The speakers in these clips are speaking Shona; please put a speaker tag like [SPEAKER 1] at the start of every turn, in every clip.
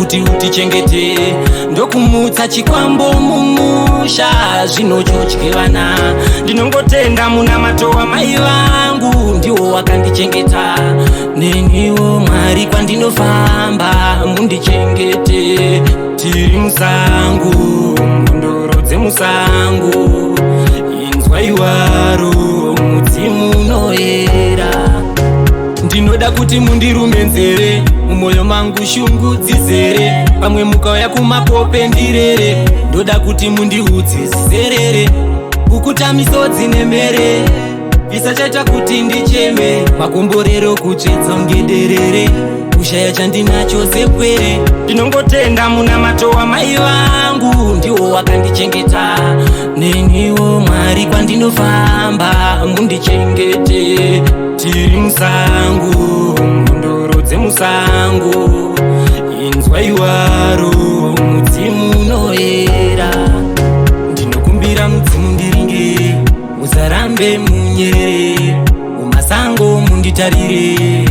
[SPEAKER 1] Kuti utichengete, ndokumutsa chikwambo mumusha, zvinochodye vana. Ndinongotenda munamato wamai vangu, ndiwo wakandichengeta. Neniwo Mwari, kwandinofamba mundichengete. Tiri musango, mhondoro dzemusango, inzwaiwaro mudzimu unoyera. Ndinoda kuti mundirume nzere, mumwoyo mangu shungu dzizere. Pamwe mukauya kumakope ndirere, ndoda kuti mundiudze zizerere. Kukuta misodzi nemhere, isachaita kuti ndicheme. Makomborero kutsvedza ngederere, kushaya chandinacho sepwere. Ndinongotenda munamato wamai vangu, ndiwo wakandichengeta. Neniwo Mwari, kwandinofamba mundichengete. Tiri musango, mhondoro dzemusango, inzwaiwaro mudzimu unoyera. Ndinokumbira mudzimu ndiringe, musarambe munyerere, mumasango munditarire.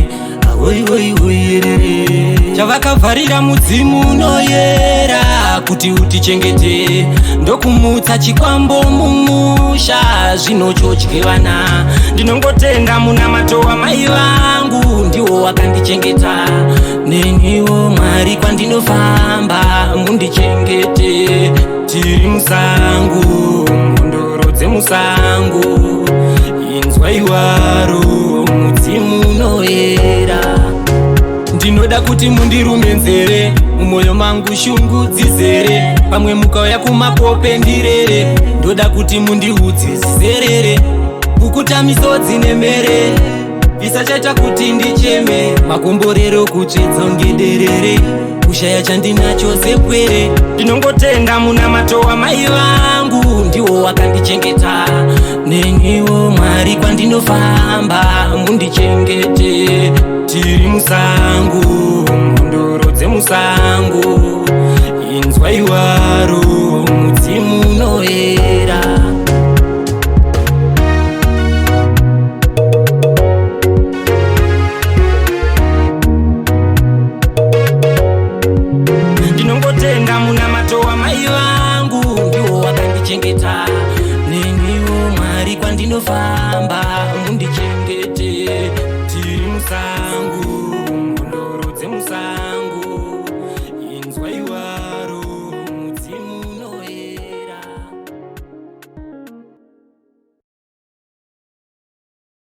[SPEAKER 1] Awoiwoiwoyerere chavakavharira mudzimu unoyera kuti utichengete, ndokumutsa chikwambo mumusha, zvinochodye vana. Ndinongotenda munamato wamai vangu, ndiwo wakandichengeta. Neniwo Mwari, kwandinofamba mundichengete. Tiri musango, mhondoro dzemusango, inzwaiwaro mudzimu unoyera. Ndinoda kuti mundirume nzere, mumwoyo mangu shungu dzizere. Pamwe mukauya kumakope ndirere, ndoda kuti mundiudze zizerere. Kukuta misodzi nemhere, isachaita kuti ndicheme. Makomborero kutsvedza ngederere, kushaya chandinacho sepwere. Ndinongotenda munamato wamai vangu, ndiwo wakandichengeta. Neniwo Mwari, kwandinofamba mundichengete. Tiri musango, mhondoro dzemusango, inzwaiwaro mudzimu unoyera. Ndinongotenda munamato wamai vangu, ndiwo wakandichengeta. Neniwo Mwari, kwandinofamba